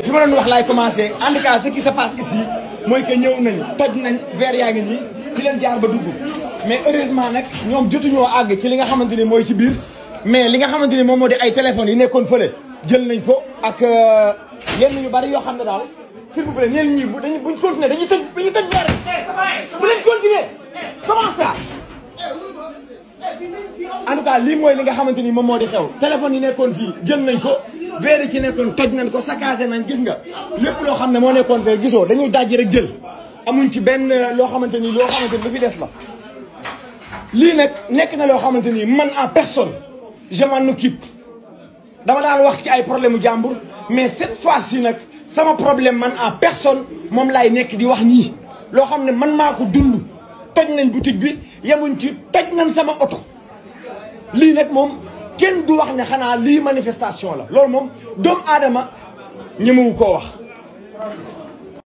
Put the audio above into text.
fi ma doon wax laay commencé en tout cas ce qui se passe ici mooy que ñëw nañ toj nañ verre yaa ngi nii fi leen jaar ba dugg mais heureusement nag ñoom jotuñoo àgg ci li nga xamante ni mooy ci biir mais li nga xamante ni moom moo di ay téléphones yi nekkoon fële jël nañ ko ak yenn yu bari yoo xam ne daal s'il vous plaît neen ñii buñ continuer dañuy toj verre bu leen continuer comment ça en tout cas lii mooy li nga xamante ni moom moo di xew téléphone yi nekkoon fii jël nañ ko verre yi ci nekkoon toj nañ ko saccagé nañ gis nga lépp loo xam ne moo nekkoon fee gisoo dañuy dajji rek jël amuñ ci benn loo xamante ni lu fi des la lii nag nekk na loo xamante ni man en personne je m'en occupe dama daan wax ci ay problème mu jàmbur mais cette fois-ci nag sama problème man en personne moom laay nekk di wax nii loo xam ne man maa ko dund toj nañ boutique bi yemuñ ci toj nañ sama oto lii nag moom kenn du wax ne xanaa lii manifestation la loolu moom doomu aadama ñemewu koo wax